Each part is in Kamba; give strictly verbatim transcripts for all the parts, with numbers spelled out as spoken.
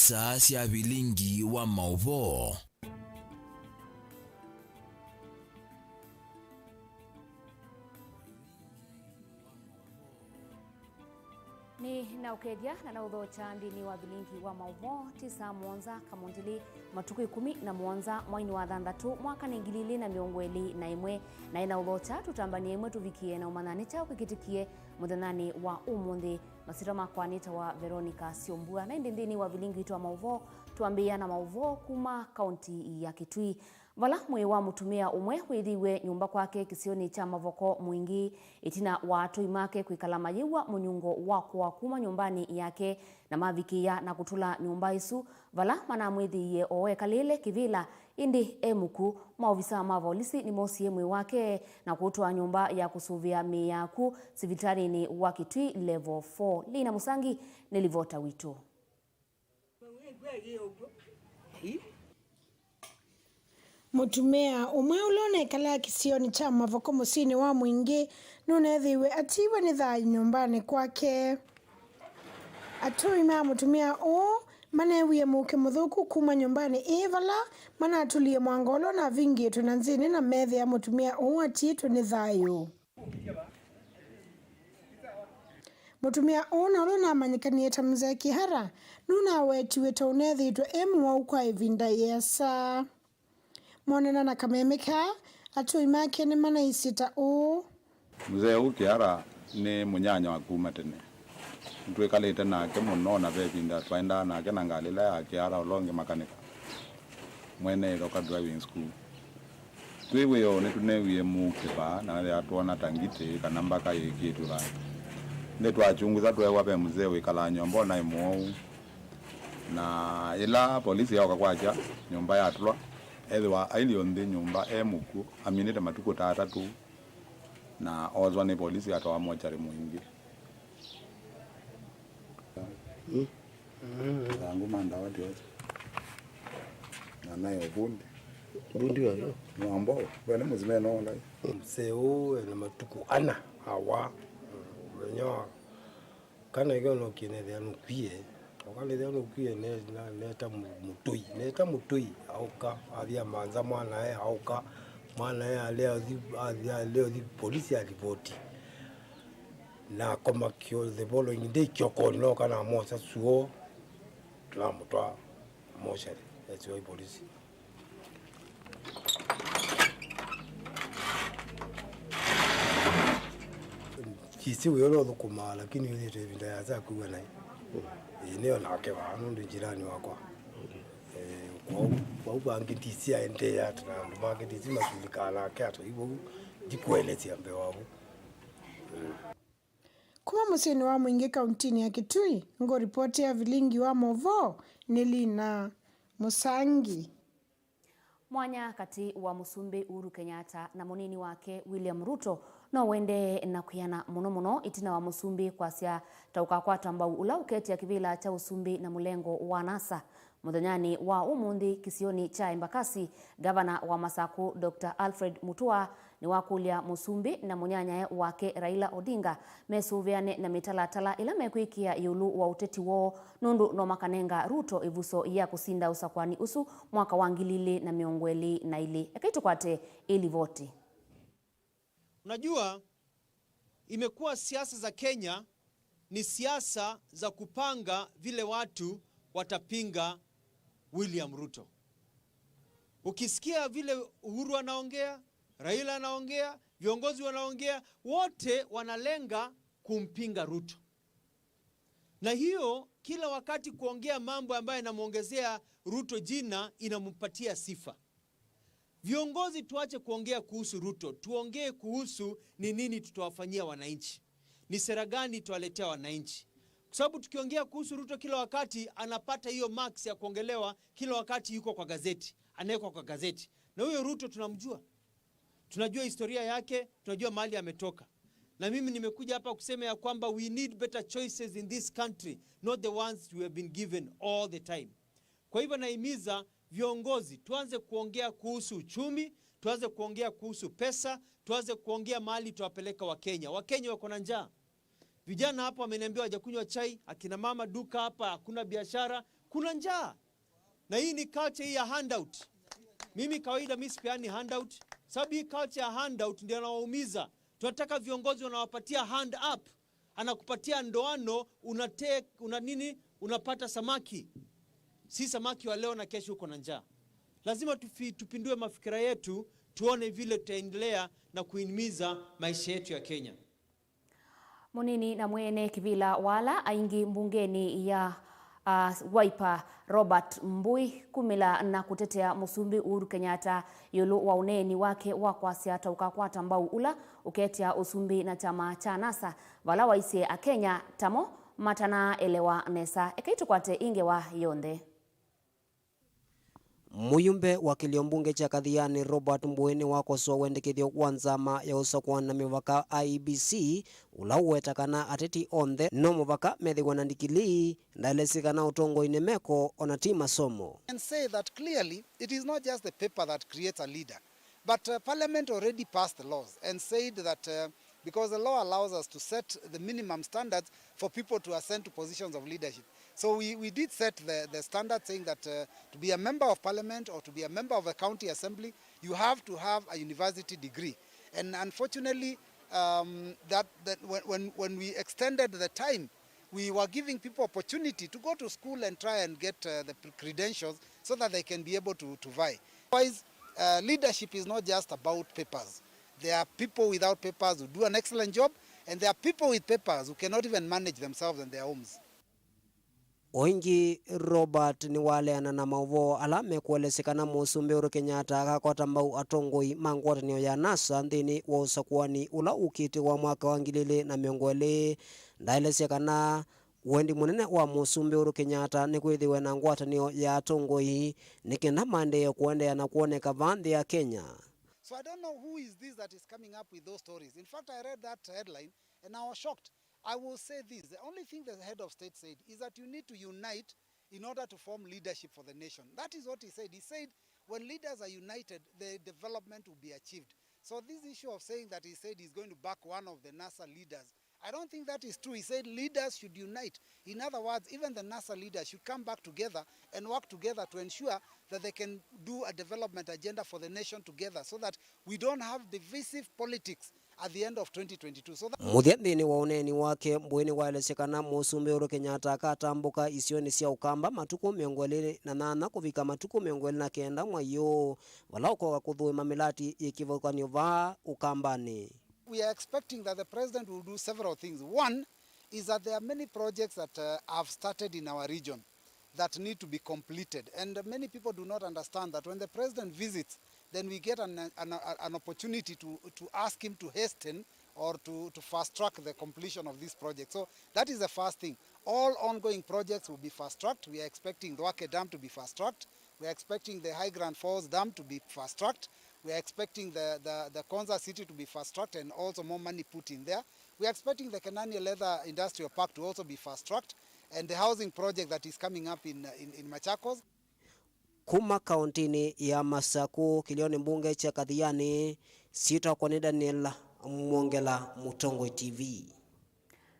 Ata sya vilingi wa maũvoo. Nĩ naũkethya na naũthokya nthĩnĩ wa vilingi wa maũvoo. Ti saa mũonza kamũndĩlĩ, matukũ ĩkũmi na mũonza mwainĩ wa thanthatũ, mwaka nĩ ngili ilĩ na mĩongo ĩlĩ na ĩmwe. Na ĩnaũthokya tũtambanie ĩmwe tũvikĩe na ũmanya nĩ kyaũ kĩkĩtĩkie mũthenyanĩ wa ũmũnthĩ. Masyĩtwa makwa nĩtawa Veronica Syombua, na ĩndĩ nthĩnĩ wa vilingi witũ wa maũvoo, twambĩĩa na maũvoo kuma kaunti ya Kitui, vala mwĩĩ wa mũtumĩa ũmwe wĩthĩiwe nyũmba kwake kĩsionĩ kya Mavoko Mwingĩ, ĩtina wa atũi make kwĩkala mayĩw'a mũnyungo wa kũa kuma nyũmbanĩ yake, na mavikĩĩa na kũtũla nyũmba ĩsu, vala manamwĩthĩie o ekalĩle kĩvĩla, ĩndĩ e mũkw'ũ. Maovisa ma volisi nĩmosie mwĩĩ wake na kũũtwaa nyũmba ya kũsũvĩa mĩĩ ya akw'ũ sivitalĩnĩ wa Kitui Level four. Lina Mũsangi nĩ livota witũ. Mũtumĩa ũmwe ũla ũnekalaa kĩsionĩ kya Mavoko mũsyĩnĩ wa Mwingĩ nũneethĩiwe atiiwe nĩ thayũ nyũmbanĩ kwake. Atũi ma mũtumĩa ũũ maneewie mũuke mũthũku kuma nyũmbanĩ ĩĩ vala manatũlie mwango ũla ũnavingĩtwe na nzĩnĩ na meethĩa mũtumĩa ũũ atiĩtwe nĩ thayũ. Mũtumĩa ũũ na ũla ũnamanyĩkanie ta Mzee Kĩhara nũnawetiwe ta ũneethĩĩtwe e mũwau kwa ĩvinda yĩasa. Monana na kameme kaa, atũi make nĩmanaisye ta ũũ. Mzee ũũ Kĩhara nĩ mũnyanya wa kuma tene. Nĩtwĩkalĩte nake mũno, na ve ĩvinda twaendaa nake na ngalĩ ĩla ya Kĩhara ũla ũngĩ makanika, mwene ĩthoka driving school. Twĩ wĩoo nĩtũneewie mũuke vaa, na ethĩa twona ta ngitĩ kana mbaka yĩkĩtw'e vaa. Ĩndĩ twachunguza tweew'a ve mzee wĩkalaa nyũmba ũnaĩ mũwau. Na yĩla polisi yaũka kwakya, nyũmba yatũlwa, ethĩwa ailyĩ o nthĩ nyũmba e mũkw'ũ, aminĩte matukũ ta atatũ, na oozwa nĩ polisi atwawa mochari Mwingĩ. Mm. Thangũ ma ndawa tiosa. Na nayo vundi. Vundi wayo? Mwambo, we nĩ mũzime no ndai. Mzee ũũ ena matukũ ana awa. Mũthenya wa kana ĩkyo nokie nethĩa nũkwie. Oka nethĩa nũkwie ne-, na-, neta mũ-, mũtũi. Neta mũtũi, aũka, athi amanza mwanae, aũka. Mwanae alea ũthi, athi alea ũthi polisi alivoti. Na akoma kyo the following day kyokonĩ noka namosa suo, tũnamũtwaa mochari, etiwa i polisi. Kisi wĩo ũthũkũmaa, lakini ũthĩte ĩvinda yasa kwĩw'a naĩ. Ĩĩ, nĩyo nake vaa, nũndũ njirani wakwa. Eh, kwau, kwau vangĩ ndisi aendeea ata na andũ make ndisi masulikaa nake ata, ivau ndikuelesya mbee wa vu. Kuma mũsyĩnĩ wa Mwingĩ kauntinĩ ya Kitui, ngũripoti ya vilingi wa maũvoo nĩ Lina Mũsangi. Mwanya katĩ wa Mũsumbĩ Uhuru Kenyatta na mũnini wake William Ruto no ũendee na kwĩana mũno mũno ĩtina wa Mũsumbĩ kwasya ta ũkakwata mbau ũla ũketya kĩvĩla kya ũsumbĩ na mũlengo wa NASA. Mũthenyanĩ wa ũmũnthĩ kĩsionĩ kya Embakasi, ngavana wa Masakũ, Doctor Alfred Mutua, nĩwakũlya Mũsumbĩ na mũnyanyae wake Raila Odinga mesũvĩane na mĩtalatala ĩla mekwĩkĩa ĩũlũ wa ũteti woo, nũndũ no makanenga Ruto ĩvuso ya kũsinda ũsakũani ũsu mwaka wa ngili ilĩ na mĩongo ĩlĩ na ilĩ. Ekai tũkwate ĩ livoti. Unajua, imekuwa siasa za Kenya ni siasa za kupanga vile watu watapinga William Ruto. Ukisikia vile Uhuru anaongea, Raila anaongea, viongozi wanaongea, wote wanalenga kumpinga Ruto. Na hiyo, kila wakati kuongea mambo ambayo yanamwongezea Ruto jina, inampatia sifa. Viongozi, tuache kuongea kuhusu Ruto, tuongee kuhusu ni nini tutawafanyia wananchi, ni sera gani tutawaletea wananchi, kwa sababu tukiongea kuhusu Ruto kila wakati, anapata hiyo marks ya kuongelewa kila wakati, yuko kwa gazeti, anawekwa kwa gazeti. Na huyo Ruto tunamjua, tunajua historia yake, tunajua mahali ametoka. Na mimi nimekuja hapa kusema ya kwamba we need better choices in this country, not the ones we have been given all the time. Kwa hivyo nahimiza viongozi, tuanze kuongea kuhusu uchumi, tuanze kuongea kuhusu pesa, tuanze kuongea mahali tuwapeleka Wakenya. Wakenya wako na njaa. Vijana hapa wameniambia hawajakunywa chai, akina mama duka hapa, hakuna biashara, Kuna njaa. Na hii ni culture hii ya handout. Mimi kawaida mi sipeani handout, sababu hii culture ya handout ndio inawaumiza. Tunataka viongozi wanawapatia hand up, anakupatia ndoano, unate-, una nini, unapata samaki. Si samaki wa leo na kesho uko na njaa. Lazima tufi-, tupindue mafikira yetu, tuone vile tutaendelea na kuhimiza maisha yetu ya Kenya. Mũnini na mwene kĩvĩla wa ala aingĩ mbungenĩ ya, a, Wiper, Robert Mbui, kumĩla na kũtetea Mũsumbĩ Uhuru Kenyatta ĩũlũ wa ũneeni wake wa kwasya ta ũkakwata mbau ũla ũketia ũsumbĩ na kyama kya NASA, vala waisye Akenya tamo matanaelewa nesa. Ekai tũkwate ĩ ngewa yonthe. Mũyumbe wa kĩlio mbunge kya Kathiani Robert Mbui nĩwakosoa wendekethyo wa nzama ya ũsakũani na mĩvaka I E B C, ũla ũweta kana ateti onthe no mũvaka methĩwe na ndikilii. Ndaelesye kana ũtongoinĩ meko ona ti masomo. And say that clearly, it is not just the paper that creates a leader. But, uh, Parliament already passed the laws and said that, uh, because the law allows us to set the minimum standards for people to ascend to positions of leadership. So we, we did set the, the standard saying that, uh, to be a member of Parliament or to be a member of a county assembly, you have to have a university degree. And unfortunately, um, that, that when, when, when we extended the time, we were giving people opportunity to go to school and try and get, uh, the credentials so that they can be able to, to vie. Otherwise, uh, leadership is not just about papers. There are people without papers who do an excellent job, and there are people with papers who cannot even manage themselves and their homes. O ĩngĩ, Robert nĩwaleana na maũvoo ala mekũelesya kana Mũsumbĩ Uhuru Kenyatta akakwata mbau atongoi ma ngwatanĩo ya NASA nthĩnĩ wa ũsakũani ũla ũkĩte wa mwaka wa ngili ilĩ na mĩongo ĩlĩ. Ndaelesya kana wendi mũnene wa Mũsumbĩ Uhuru Kenyatta nĩ kwĩthĩwe na ngwatanĩo ya atongoi nĩ kenda maendee kũendeea na kwoneka vaa nthĩ ya Kenya. So I don't know who is this that is coming up with those stories. In fact, I read that headline and I was shocked. I will say this, the only thing the head of state said is that you need to unite in order to form leadership for the nation. That is what he said. He said when leaders are united, the development will be achieved. So this issue of saying that he said he's going to back one of the NASA leaders, I don't think that is true. He said leaders should unite. In other words, even the NASA leaders should come back together and work together to ensure that they can do a development agenda for the nation together so that we don't have divisive politics at the end of twenty twenty-two. So that... Mũthya nthĩnĩ wa ũneeni wake, Mbũĩ nĩwaelesye kana Mũsumbĩ Uhuru Kenyatta akatambũka isionĩ sya Ũkamba matukũ mĩongo ĩlĩ na nyanya kũvika matukũ mĩongo ĩlĩ na kenda mwai ũũ, vala ũkoka kũthũĩma mĩlati yĩ kĩvathũkany'o vaa Ũkambanĩ. We are expecting that the president will do several things. One is that there are many projects that, uh, have started in our region that need to be completed. And many people do not understand that when the president visits, then we get an, an, an opportunity to, to ask him to hasten or to, to fast track the completion of this project. So that is the first thing. All ongoing projects will be fast tracked. We are expecting the Wake Dam to be fast tracked. We are expecting the High Grand Falls Dam to be fast tracked. We are expecting the, the, the Konza City to be fast tracked and also more money put in there. We are expecting the Kenani Leather Industrial Park to also be fast tracked and the housing project that is coming up in, in, in Machakos. Kuma kaũntĩnĩ ya Masakũ, kĩlĩonĩ mbunge kya Kathiani, syĩtwa kwa nĩ Daniel Mwongela, Mũtongoi T V.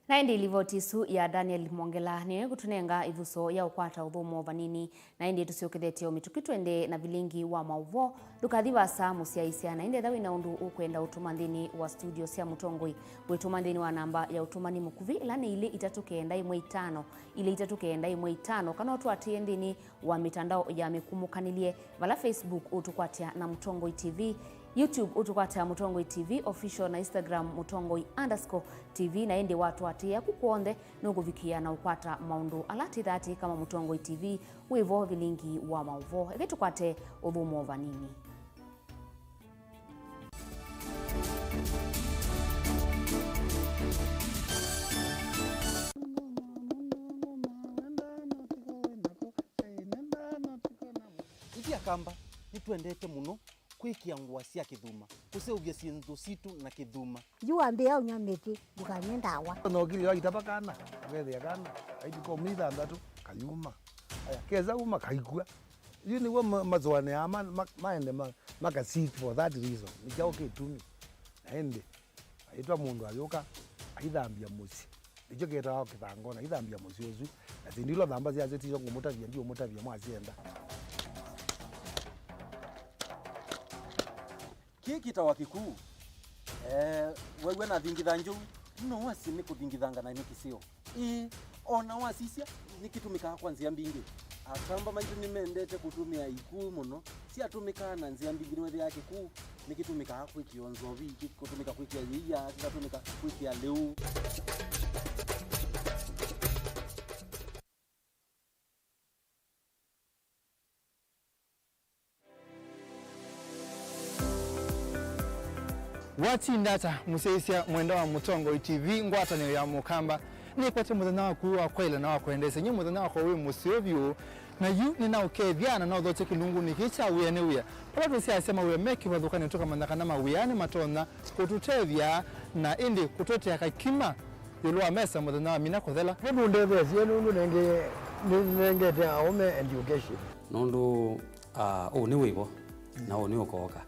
Na ĩndĩ livoti ĩsu ya Daniel Mwongela nĩyo ĩkũtũnenga ĩvuso ya ũkwata ũthũmũo vanini. Na ĩndĩ tũsyokethetye o mĩtũkĩ twende na vilingi wa maũvoo. Ndũkathi vaasa mũsyaĩĩsya, na ĩndĩ ethĩwa wĩ na ũndũ ũkwenda ũtũma nthĩnĩ wa studio sya Mũtongoi, wĩtũma nthĩnĩ wa namba ya ũtũmani mũkuvĩ, ĩla nĩ ilĩ itatũ kenda ĩmwe itano, ilĩ itatũ kenda ĩmwe itano, kana ũtũatĩĩe nthĩnĩ wa mĩtandao ya mĩkumũkanĩlye, vala Facebook ũtũkwatya na Mũtongoi T V, YouTube ũtũkwatya Mũtongoi T V Official, na Instagram Mũtongoi underscore T V. Na ĩndĩ watũatĩĩa ku kw'onthe, nũkũvikĩa na ũkwata maũndũ ala twĩthaa twĩka ma Mũtongoi T V wĩ vo vilingi wa maũvoo. Eke tũkwate ũthũmũo vanini. Ithyĩ Akamba nĩtwendete mũno kwĩkĩa ngũa sya kĩthuma, kũseũvya syĩndũ sitũ na kĩthuma. Yu wambĩĩa ũnyw'a mĩtĩ, ndũkanywe ndawa. Nokilio akitava kana, akethĩa kana, aitũka ũmĩ ithanthatu, kayuma. Aya, kesa uma, kaikw'a. Yu nĩw'o ma-, masũanĩaa ma-, ma-, maende ma-, maka sit for that reason. Nĩ kyaũ kĩtumi? Na ĩndĩ, aitwa mũndũ ayũka, aithambya mũsyĩ. Nĩkyo kĩtawa kĩthango, na ithambia mũsyĩ ũsu. Na syĩndũ ila ũthamba syasyo tisyo ngũmũtavya, ndiũmũtavya mwasyenda. Kĩĩ kĩtawa kĩkuu. Eh, wew'a nathingitha njũu, no wasye nĩ kũthingithanga na nĩ kĩseo. Ĩĩ, o na wasisya, nĩkĩtũmĩkaa kwa nzĩa mbingĩ. Atamba maitũ nĩmendete kũtũmĩa ikuu mũno. Syatũmĩkaa na nzĩa mbingĩ, nĩwethĩaa kĩkuu nĩkĩtũmĩkaa kwĩkĩa nzovi, kĩkũtũmĩka kwĩkĩa yĩia, kĩkatũmĩka kwĩkĩa lĩu. Watinda ata, mũsyaĩĩsya mwendwa wa Mũtongoi T V, ngwatanĩo ya Mũkamba? Nĩkwete mũthenya waku wa kwaĩla na wa kwendeesya. Nyie mũthenya wakwa wĩ mũseo vyũ, na yu nĩnaũkethya na naũthokya kĩlungunĩ kĩĩ kya Wĩa nĩ Wĩa, vala tũsyaĩĩsya mawĩa me kĩvathũkanĩo, tũkamanya kana mawĩa nĩmatonya kũtũtethya na ĩndĩ kũtũetea kakima ĩũlũ wa mesa mũthenya wa mina kũthela. Nĩnũndetheesie nũndũ nenge-, nĩnengete aũme education. Nũndũ, ah, ũũ nĩ wĩ vo, na ũũ nĩ ũkooka.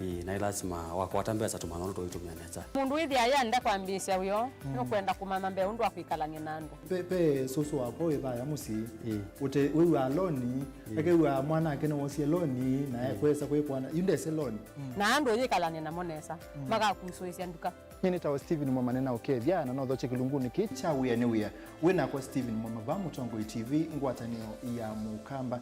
Ĩĩ, na ĩ lasima wakwata mbesa tũmanya ũndũ tũitũmĩa nesa. Mũndũ wĩthĩa yenda kwambĩĩsya wĩoo, nũkwenda kũmanya mbee ũndũ wa kwĩkalany'a na andũ. Pe, pe sũsũ wakwa wĩ vaya mũsyĩ. Ĩĩ. Ũte, wĩw'aa loni, akew'a mwanake nĩwosie loni, na ekwesa kwĩkwana, yu ndese loni. Na andũ ũyĩkalany'a namo nesa, makakusũĩsya nduka. Nyie nĩtawa Stephen Mwema, nĩnaũkethya na nothokye kĩlungunĩ kĩĩ kya Wĩa nĩ Wĩa. Wĩ nakwa Stephen Mwema vaa Mũtongoi T V, ngwatanĩo ya Mũkamba.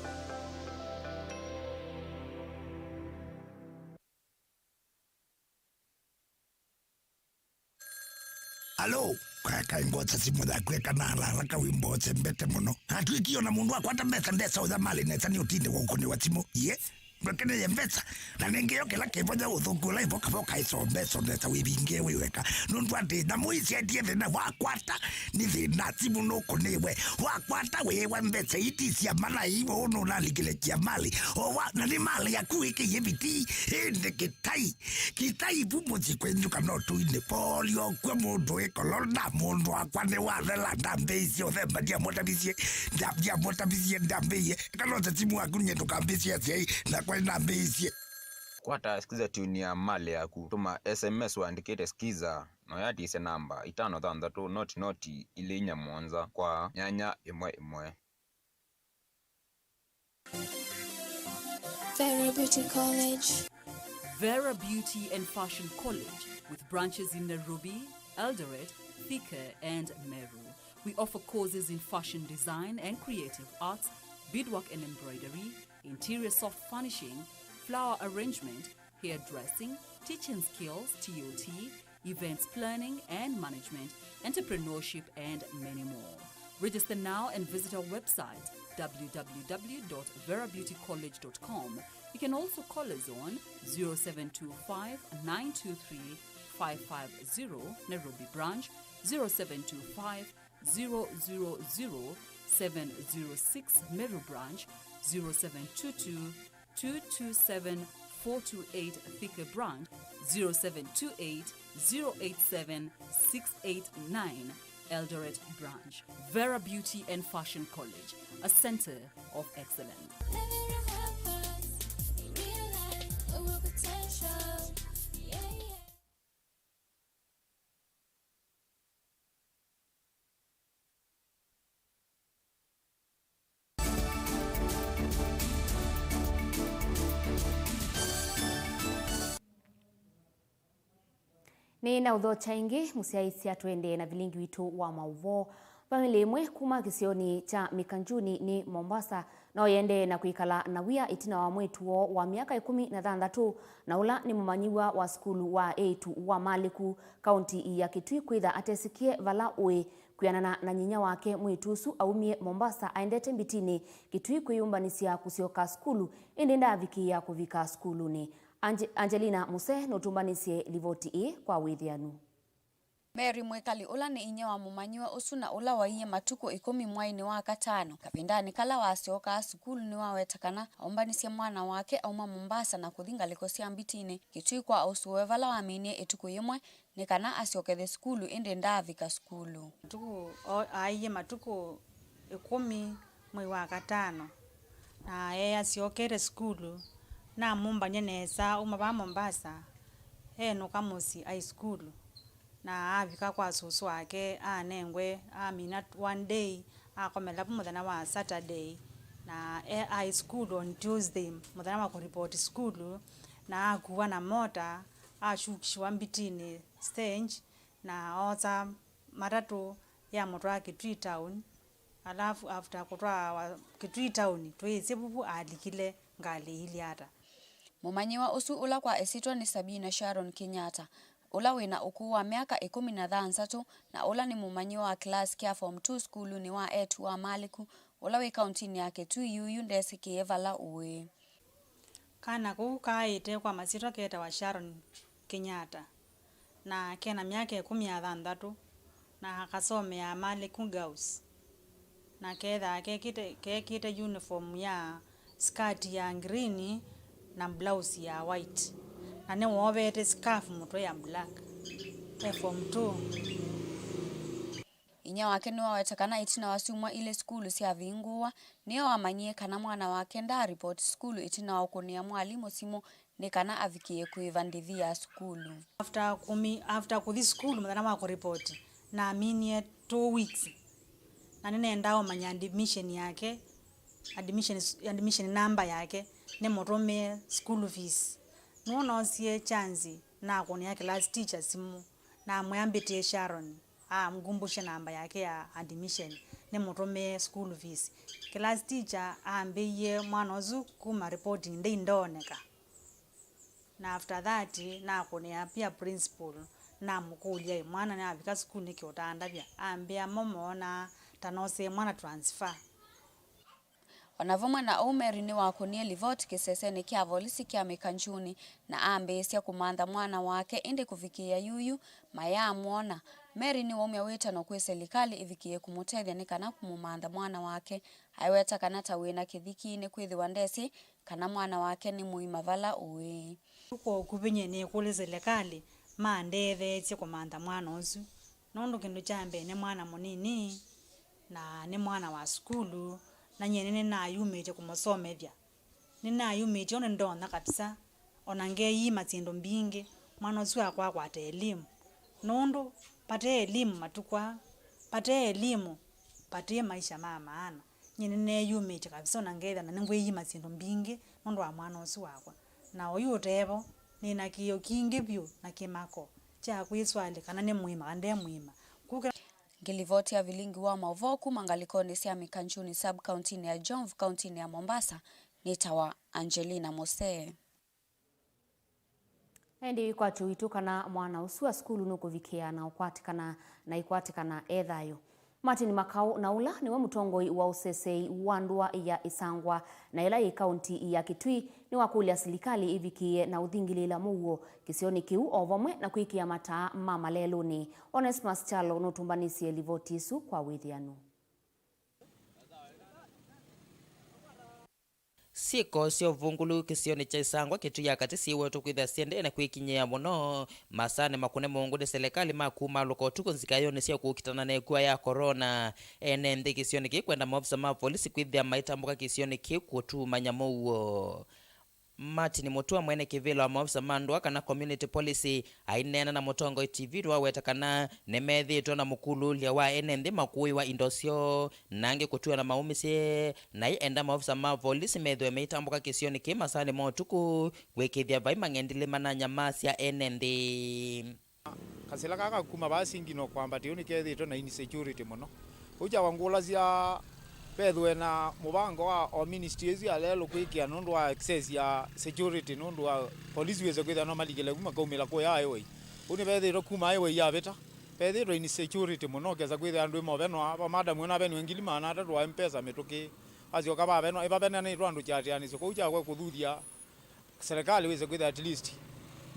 Alo, kakai ngwota simũ yaku eka na haraka wĩmbo ũsembete mũno. Atwĩkie ona mũndũ akwata mbesa ndesa ũya malĩ nesa nĩ ũtinde wa ũkũnĩwa simũ. Ye? Ndwekeneye mbesa, na nengeo kĩla kĩvoya ũthũku ũla ĩvoka voka ĩsombe sonesa wĩvinge wĩ weka. Nũndũ atĩ nyamũ isyatie thĩna wakwata nĩ thĩna, simũ nũkũnĩwe. Wakwata wĩĩwa mbesa iti sya mana ivo nũnalikile kia mali. O wa, na nĩ mali yaku wĩkĩie viti, ĩndĩ kĩtai. Kĩtai vu mũsyĩ kwenyu kana ũtũinĩ. Polio kw'o mũndũ wĩ kolona, mũndũ wakwa nĩ wathela, ndambĩĩisye ũthemba, ndiamũtavisye, nda-, ndiamũtavisye, ndambĩĩie. Eka note simũ waku nyie ndũkambĩsye asyai, nakwa nĩnambĩĩisye. Kwata Skiza tune ya mali yaku. Tũma S M S ũandĩkĩte Skiza, na ũyatisye namba itano thanthatũ noti noti ilĩ inya mũonza kwa nyanya ĩmwe ĩmwe. Vera Beauty College. Vera Beauty and Fashion College, with branches in Nairobi, Eldoret, Thika, and Meru. We offer courses in fashion design and creative arts, beadwork and embroidery, interior soft furnishing, flower arrangement, hairdressing, teaching skills, T O T, events planning and management, entrepreneurship, and many more. Register now and visit our website, w w w dot vera beauty college dot com. You can also call us on zero seven two five, nine two three, five five zero, Nairobi branch, zero seven two five, zero zero zero, seven zero six, Meru branch, zero seven two two, two two seven, four two eight, Thika branch, zero seven two eight, zero eight seven, six eight nine, Eldoret branch. Vera Beauty and Fashion College, a center of excellence. Nĩ na ũthokya ĩngĩ, mũsyaĩĩsya, tũendee na vilingi witũ wa maũvoo. Vamĩlĩ ĩmwe kuma kĩsionĩ kya Mikanjuni nĩ Mombasa no yendee na kwĩkala na wia ĩtina wa mwĩĩtu woo wa myaka ĩkũmi na thanthatũ, na ũla nĩ mũmanyĩw'a wa sukulu wa eĩtu wa Malĩku, kaunti ya Kitui, kwĩtha atesĩkĩe vala ũĩ. Kwĩanana na nyinya wake, mwĩĩtu ũsu aumie Mombasa aendete Mbitinĩ, Kitui, kwĩyũmbanĩsya kũsyoka sukulu, ĩndĩ ndaavikĩĩa kũvika sukulunĩ. Ange-, Angelina Muse nũtũmbanĩsye livoti ĩĩ kwa wĩthĩanu. Mary Mwĩkali, ũla nĩ inyia wa mũmanyĩw'a ũsu na ũla waiie matukũ ĩkũmi mwainĩ wa katano, kavindanĩ kala wasyokaa sukulu, nĩwaweta kana aũmbanisye mwana wake auma Mombasa na kũthi ngalĩko sya Mbitinĩ, Kitui, kwa ũsũwe, vala waminie ĩtukũ yĩmwe nĩ kana asyokethye sukulu, ĩndĩ ndaavika sukulu. Matukũ, o-, aaiie matukũ ĩkũmi mwei wa katano, na eeasyokete sukulu, namũmbany'a nesa auma vaa Mombasa, eenũka mũsyĩ aĩ sukulu. Na avika kwa sũsũ wake, anengwe, amina one day, akomela vu mũthenya wa Saturday, na e, aĩ school on Tuesday, mũthenya wa kũripoti school, na akuwa na mota, ashukishiwa Mbitinĩ stage, na oosa matatũ yamũtwaa Kitui town, alafu after kũtwawa Kitui town, twĩĩsĩ vuvu alikile ngalĩ ilyĩ ata. Mũmanyĩwa ũsu ũla kwa ĩsyĩtwa nĩ Sabina Sharon Kenyatta, ũla wĩ na ũkũũ wa myaka ĩkũmi na thanthatũ, na ũla nĩ mũmanyĩwa wa kĩlasi kya form two sukulunĩ wa Etu wa Maliku, ũla wĩ kauntinĩ ya Kitui, yuyu ndesĩkĩe vala ũĩ. Kana kau kaaĩte kwa masyĩtwa ketawa Sharon Kenyatta, na ke na myaka ĩkũmi na thanthatũ, na akasomea Maliku Girls, na kethaa kekĩte, kekĩte uniform ya skirt ya green na blouse ya white, na nĩwoovete scarf mũtwe ya black. E form two. Inyia wake nĩwaweta kana ĩtina wa syumwa ilĩ sukulu syavingũwa, nĩyo wamanyie kana mwana wake ndaaripoti sukulu ĩtina wa ũkũnĩa mwalimũ simũ nĩ kana avikĩe kũĩva ndĩvi ya sukulu. After kũmi-, after kũthi sukulu mũthenya wa kũripoti, naminie two weeks, na nĩnendaa ũmanya admission yake, admission, admission number yake, nĩmũtũmĩe school fees. Nũũ noosie chance nakũnĩa class teacher simũ, namwĩa mbĩtĩe Sharon, angumbũshe namba yake ya admission, nĩmũtũmĩe school fees. Class teacher ambĩie mwana ũsu kuma reporting day ndooneka. Na after that, nakũnĩa pia principal, namũkũlya, "Ĩ, mwana nĩavika sukulu nĩkĩ ũtaandavya?" Ambĩa mo moonaa ta nosee mwana transfer. O na vamwe na ũu, Mary nĩwakũnie livoti kĩsesenĩ kya volisi kya Mikanjuni na ambĩĩsya kũmantha mwana wake, ĩndĩ kũvikĩĩa yuyu, mayaamwona. Mary nĩwaumya wĩtano kwĩ silikalĩ ĩvikĩe kũmũtethya nĩ kana kũmũmantha mwana wake. Aiweta kana ta wĩ na kĩthiki nĩkwĩthĩwa ndesĩ kana mwana wake nĩ mũima vala ũĩ. Kwa ũkuvĩ nyie nĩkũlya silikalĩ mandetheesye kũmantha mwana ũsu, nũndũ kĩndũ kya mbee nĩ mwana mũnini na nĩ mwana wa sukulu, na nyie nĩnĩnayumĩtye kũmũsomethya. Nĩnayumĩtye ũndũ ndonya kabisa, o na ngeeyĩima syĩndũ mbingĩ, mwana ũsu wakwa akwate elimu, nũndũ vate elimu matukũ aa, vate elimu, vate maisha ma maana. Nyie nĩneeyumĩtye kabisa, o na ngeethĩa na nĩngwĩyĩima syĩndũ mbingĩ nũndũ wa mwana ũsu wakwa. Na oyu ũtevo, nĩ na kĩĩo kingĩ vyũ na kĩmako kya kwĩswalya kana nĩ mũima kana nde mũima. Kũkĩla Ngĩlivoti ya vilingi wa maũvoo kuma ngalĩkonĩ sya Mikanjuni sub-kauntinĩ ya Jomvu, kauntinĩ ya Mombasa, nĩtawa Angelina Mose. Ĩndĩ wĩkwatyo witũ kana mwana ũsu wa sukulu nũkũvikĩĩa na ũkwatĩkana na ikwatĩkana e thayũ. Martin Makau, na ũla nĩwe mũtongoi wa ũsesei wa ndũa ya Ĩsangwa na ĩla yĩ kaunti ya Kitui, nĩwakũlya silikalĩ ĩvikĩĩe na ũthingĩlĩĩla mũuo kĩsionĩ kĩu, o vamwe na kwĩkĩa mataa ma malelũnĩ. Onesmus Kyalo nũtũmbanĩsye livoti ĩsu kwa wĩthĩanu. Syĩko sya ũvũngũlu kĩsionĩ kya Ĩsangwa Kitui ya katĩ syĩwetwe kwĩthĩa syĩendee na kwĩkinyĩĩa mũno. Masaa nĩmakũne mũngũ nĩ silikalĩ ma kumaalũka ũtukũ nzikayonĩ sya kũkitana na ĩkua ya corona. Ene nthĩ kĩsionĩ kĩĩ kwenda maofisa ma volisi kwĩthĩa maitambũka kĩsionĩ kĩĩ kũtumany'a mũuo. Martin Mutua, mwene kĩvĩla wa maofisa ma ndũa kana community policy, aineena na Mũtongoi T V nĩwaweta kana nĩmethĩĩtwe na mũkululya wa ene nthĩ makũĩwa indo syoo, na angĩ kũtiwa na maumĩsye, na enda maofisa ma volisi methĩwe meitambũka kĩsionĩ kĩĩ masaanĩ ma ũtukũ kwĩkĩĩthya vai mang'endilĩ mananyamasya ene nthĩ. Kasila kaka kuma vaa Singino kwambatĩo nĩkethĩĩtwe na insecurity mũno. Kũu kyakwa ngũlasya vethwe na mũvango wa o ministry ĩsu ya lelũ kwĩkĩa nũndũ wa excess ya security, nũndũ wa polisi wĩse kwĩthĩa no malikĩle vu makaumĩla kũya highway. Kũu nĩvethĩĩtwe kuma highway yavĩta, vethĩĩtwe insecurity mũno, ũkesa kwĩthĩa andũ ĩmovenwa, va madam wĩna aveniwe ngili maana atatũ wa M-Pesa mĩtũkĩ, asyoka vavenwa, ĩvavenanĩtwe andũ kyateanĩsyo. Kũu kyakwa kũthuthya Serikali wĩse kwĩthĩa at least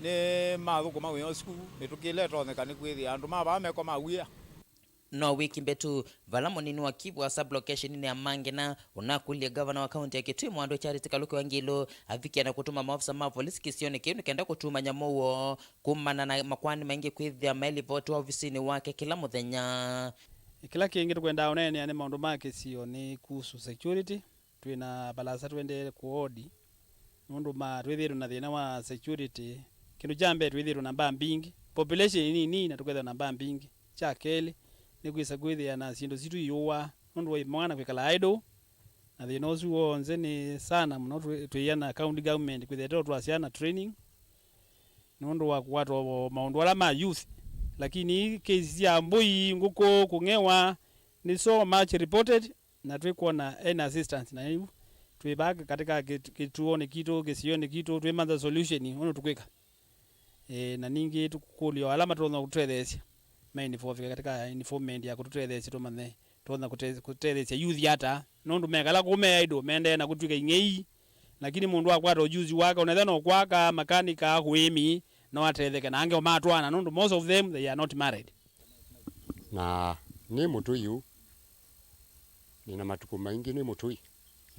nĩmathũkũma wĩa ũsu mĩtũkĩ ĩla ĩtonyeka nĩ kwĩthĩa andũ ma vaa meko ma wĩa. No wiki mbetũ, vala mũnini wa Kibwa sub-location-inĩ ya Mangena ũnakũlilye ngavana wa kaunti ya Kitui Mwandũ Charity Kaluki Wangilu avikie na kũtũma maofisa ma volisi kĩsionĩ kĩu nĩ kenda kũtumany'a mũuo kumana na makoani maingĩ kwĩthĩa mailivoti wa ovisinĩ wake kĩla mũthenya. Kĩla kĩngĩ tũkwendaa ũneenea nĩ maũndũ ma kĩsio nĩ kuhusu security. Twĩ na valasa tũendee kũodi nũndũ ma twĩthĩĩtwe na thĩna wa security Kĩndũ kya mbee, twĩthĩĩtwe na mbaa mbingĩ, population nĩ nini na tũkethĩwa na mbaa mbingĩ. Kya kelĩ, nĩ kwĩsa kwĩthĩa na syĩndũ sitũ iũwaa nũndũ wa imwana kwĩkala idle, na thĩna ũsu w'onthe nĩ sana mũno twĩ- twĩia na county government kwĩthĩa teo twasyaa na training nũndũ wa kũkwata o maũndũ ala ma youth. Lakini kesi sya mbũi, ngũkũ, kũng'ewa nĩ so much reported, na twĩkwona ena assistance, na yu twĩ vaa katika kĩt- kĩtuonĩ kitũ, kĩsionĩ kitũ, twĩmantha solution ũndũ tũkwĩka. E, na ningĩ tũkũlya ala matonya kũtũtetheesya ma involve katika involvement ya kũtũtetheesya tũmanye tonya kũte- kũtetheesya youth ata, nũndũ mekala kũu me idle, mendee na kũtw'ĩka ing'ei, lakini mũndũ akwata ujuzi wake, onetha no kwaka, makanika, ũĩmi, no atetheke, na angĩ o matwaana, nũndũ most of them, they are not married. Na nĩ mũtũi yu, nĩ na matukũ maingĩ nĩ mũtũi,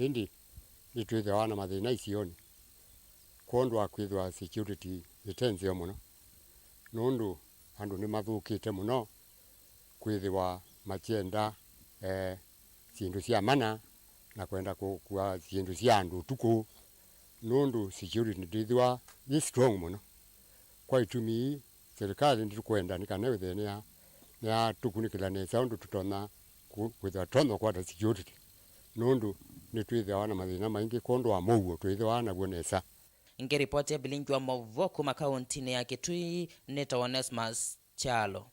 ĩndĩ nĩtwĩthĩawa na mathĩna isionĩ kwondũ wa kwĩthĩwa security ĩte nzeo mũno, nũndũ andũ nĩmathũkĩte mũno kwĩthĩwa makyenda eh, syĩndũ sya mana na kwenda kũkua syĩndũ sya andũ ũtukũ, nũndũ security ndĩthĩwa yĩ strong mũno. Kwa itumi ii, serikali ndĩtũkwenda nĩ kana wĩthĩe nĩya nĩyatũkunĩkĩla nesa ũndũ tũtonya ku- kwĩthĩwa tonya kwata security, nũndũ nĩtwĩthĩawa na mathĩna maingĩ kwondũ wa mũuo twĩthĩawa naw'o nesa. Ngĩripoti ya vilingi wa maũvoo kuma kaũntinĩ ya Kitui, nĩtawa Onesmus Kyalo.